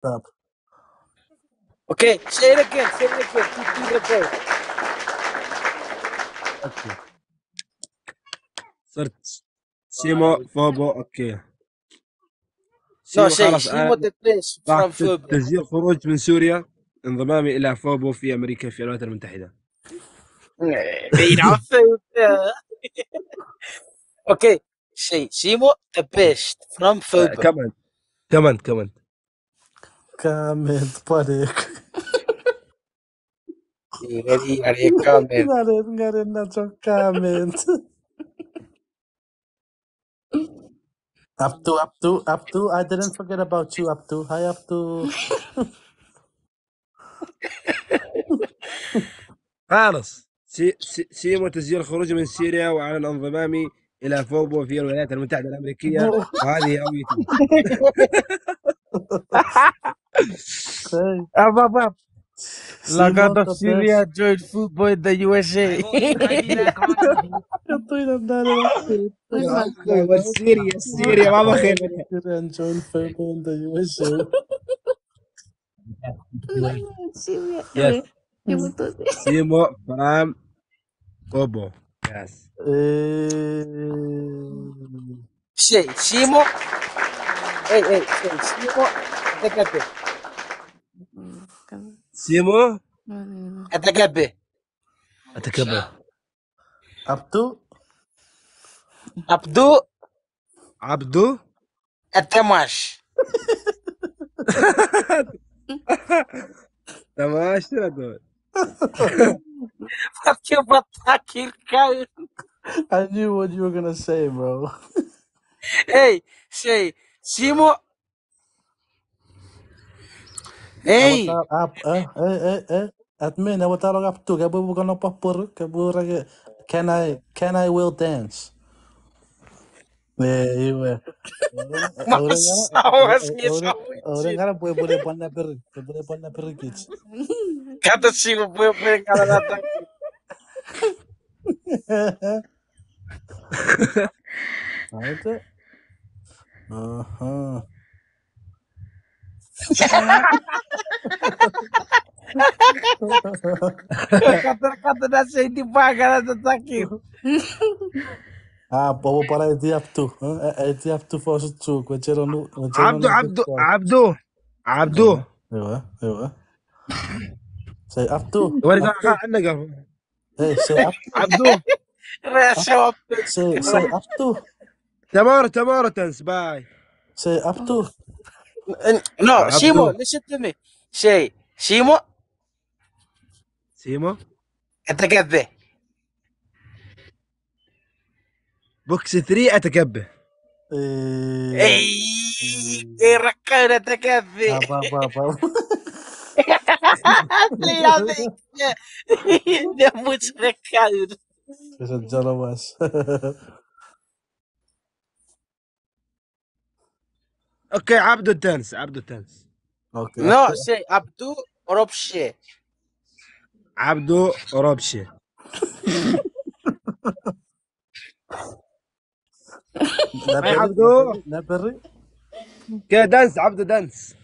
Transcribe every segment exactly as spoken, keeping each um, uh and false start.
Stop. Okay, say it again, say it again. Keep it again. Okay. Search. Simo Fobo, okay. No, say, Simo the best from Fobo. تسجيل خروج من سوريا، انضمامي إلى فوبو في أمريكا في الولايات المتحدة. Okay, say, Simo the best from Fobo. Comment, comment, comment. Comment, panik. Ngeni, ngeni, comment. Ngeni, ngeni, not your comment. Up to, up to, up to. I didn't forget about you, up to. Hi, up to. خلاص. سي-، سي-، سيمو تسجيل خروجي من سوريا وأعلن انضمامي إلى فوبو في الولايات المتحدة الأمريكية. وهذه هويتي. Hey. Up, up, up. Look out of Syria, join Fobo in the U S A. Syria, Syria, vamos a Syria and join Fobo in the U S A. Yes. Simo from Fobo. Yes. Eh. Say, Simo. Hey, hey, say, Simo. Atakape. Simo. Atakape. Atakape. Abdu. Abdu. Abdu. Atamash. Tamash, Abdu. What you, what the fuck, you guy? I knew what you were gonna say, bro. Hey, say, Simo. Hey. Ab-, eh, eh, eh, eh. Admin, ewe talong Abdu, kepwe bukan opa puru, kepwe rage, can I, can I will dance? Eh, iwe. Ore ngara pwe pwele pwan naperi, pwele pwan naperi kich. Kata Simo pwe pwele ngara nata. Aite? Aha. Kata, kata na sei di pa kana tataki. Ah, popo para eti Abdu. Eh, eti Abdu fosu chu, kwe chero nu, kwe chero Abdu, nu Abdu, Abdu. Abdu. Ewa, ewa. Say Abdu. Wari ka, ka, annaga. Hey, say Abdu. Abdu. Say, say Abdu. Tomorrow, tomorrow, thanks, bye. Say Abdu. No, Abdu. Simo, listen to me. Say, Simo. Simo. Atakape. Box three, Atakape. Eh. Ei, ei, rakkaun Atakape. Apa, apa, apa. Ei, apa. Ne much rakkaun. Kese jalawas. Okay, Abdu tens, Abdu tens. Okay. No, say Abdu Oropshe. Abdu Oropshe. Hey, Abdu. Naperi. Okay, dance, Abdu, dance.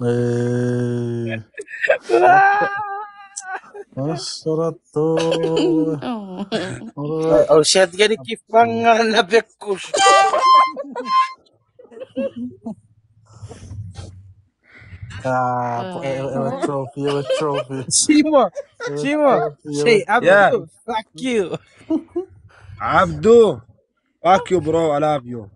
Eh. Asarato. Oh, shit, gani kifanga na bekus. Ah, ewe trophy, ewe trophy. Simo, Simo, say, Abdu, fuck you. Abdu, fuck you, bro, I love you.